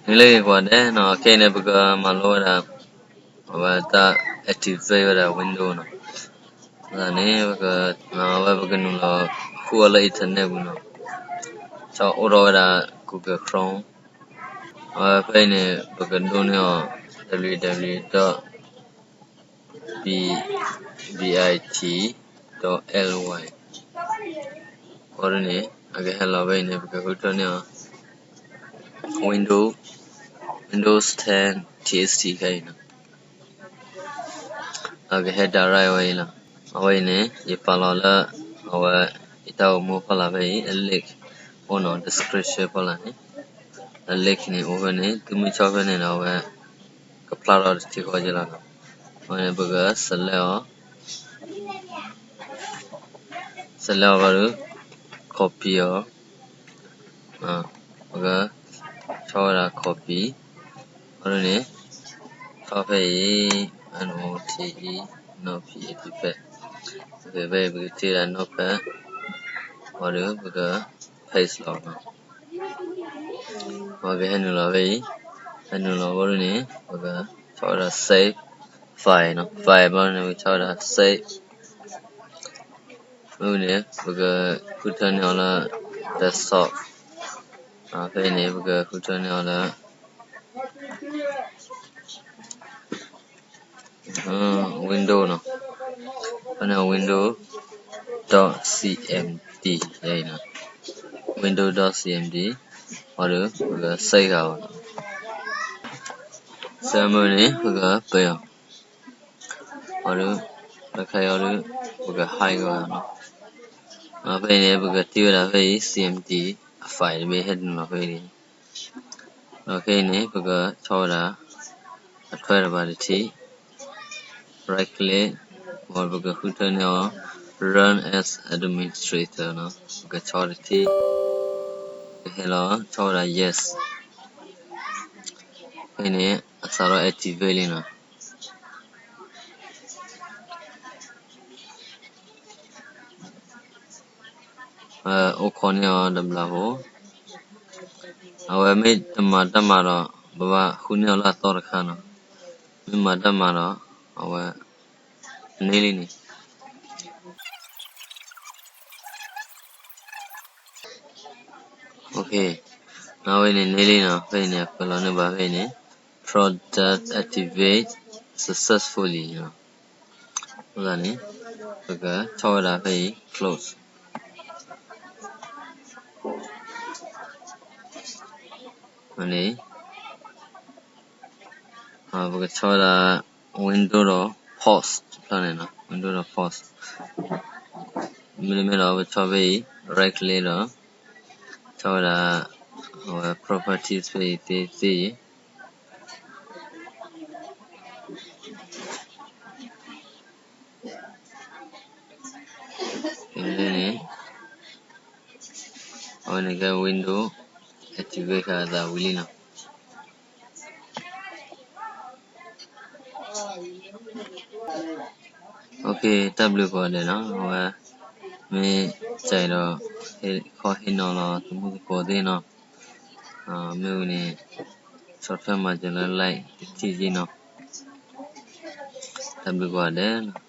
နံၤလၢဂ့ၤကိးဂၤဒဲးနီၤ, ခဲအံၤန့ၣ် ပကမၤလိဝဲဒၣ် အဝဲတၢ် activate ဝဲဒၣ် window နီၤ. အဃိသတးန့ၣ် ပက အဝဲပကနုာ်လီၤဃုအီၤလၢ internet ပူၤနီၤ. ဆီအိၣ်ထီၣ်ဝဲဒၣ် Google Chrome, အဝဲဖဲအံၤန့ၣ် ပကဒိးန့ၢ်အီၤ www dot bit dot ly အဃိန့ၣ် အကဟဲလီၤဖဲအံၤန့ၣ် ပကဃုထၢန့ၢ်အီၤ Windows, Windows ten txt ခဲအံၤနီၤ. အကဟဲ direct ဝဲအံၤလီၤ. အဝဲအံၤန့ၣ် ယပာ်လီၤလၢ အဝဲ ယတၢ်အိၣ်မူဖီလာ်ဖဲအံၤ အ link အိၣ်နီၤ, description ဖီလာ်န့ၣ် အ link န့ၣ်အိၣ်ဖဲန့ၣ်, သုမ့ၢ်ဆီၣ်ဖဲန့ၣ်ဒီး အဝဲ ကဖျါထီၣ်တထံဃီက့လီၤနီၤ. အဝဲန့ၣ် ပက select အီၤ, select အီၤဘၣ်ဒီး copy အီၤ, ပက ဆီၣ်ဝဲဒၣ် copy, အဃိန့ၣ် ဆီၣ်ဖဲအံၤ note, notepad, ဖဲအံၤ ပကထံၣ်ဝဲဒၣ် notepad, အဃိဒီး ပက paste လီၤနီၤ. ပကဟဲနုာ်လီၤဖဲအံၤ, ဟဲနုာ်လီၤအဃိန့ၣ် ပကဆီၣ်ဝဲဒၣ် save file နီၤ, file ဘျီန့ၣ် ပကဆီၣ်ဝဲဒၣ် save, မ့ၢ်န့ၣ် ပကဃုထၢန့ၢ်အီၤလၢ desktop, ဖဲအံၤန့ၣ် ပကဃုထၢန့ၢ်အီၤလၢ Window နီၤ, ဖဲန့ၣ် Window dot cmd ယအံၤနီၤ, Window dot cmd, အဃိဒီး ပက save ဃာ်အီၤနီၤ. save မ့ၢ်န့ၣ် ပကပၢအီၤ, အဃိဒီး တခါအံၤဒီး ပက hide ဃာ်အီၤနီၤ. ဖဲအံၤန့ၣ် ပကထံၣ်ဝဲဒၣ်ဖဲအံၤ cmd အ file တဘ့ၣ်ဟဲနုာ်လီၤဖဲအံၤန့ၣ်, ဒီးခဲအံၤန့ၣ် ပကဆီၣ်ဝဲဒၣ် အထွဲတဘၣ်တထံၣ်, right click, ဒီးပကဃုထၢန့ၢ်အီၤ run as administrator နီၤ, ပကဆီၣ်တထံၣ်, ကဟဲလီၤ ဆီၣ်ဝဲဒၣ် yes, ဖဲအံၤန့ၣ် အစးထီၣ် activate လံနီၤ. အိၣ်ခိးန့ၢ်အီၤတဘျီဖိ, အဝဲမ့ၢ်တမၤတၢ်မၤဒီး ပဘၣ်ဃုန့ၢ်အီၤလၢအသီတခါနီၤ, မ့ၢ်မၤတၢ်မၤဒီး အဝဲ န့ၢ်လံန့ၣ် အဝဲန့ၣ်န့ၢ်လံနီၤ, ဖဲအံၤန့ၣ် ပလီၤန့ၢ်ဘၣ်ဖဲအံၤန့ၣ် product activate successfully အဃိသတးန့ၣ် ပကဆီၣ်ဝဲဒၣ်ဖဲအံၤ close န့ၣ်, ပကဆီၣ်ဝဲဒၣ် window ဒီး pause ဖျၢၣ်န့ၣ်နီၤ, window ဒီး pause, မ့တမ့ၢ်ဒီး ပဆီၣ်ဖဲအံၤ right click ဒီး ဆီၣ်ဝဲဒၣ် အဝဲ properties ဖဲအံၤသ့သ့အံၤ န့ၣ်, အဝဲန့ၣ်ကဲ window activate ဃာ်အသးဝံၤလံနီၤ. တၢ်ဘျုးကိးဂၤဒဲးနီၤ, အဝဲ မ့ၢ်စၢၤဒီး ခီဟ့ၣ်နီၤလီၤ သမူသကိးသ့ၣ်နီၤ, မ့ၢ်ဝံၤန့ၣ် ဆီၣ်ထွဲမၤစၢၤလၢ like တထံၣ်က့နီၤ, တၢ်ဘျုးကိးဂၤဒဲးနီၤ.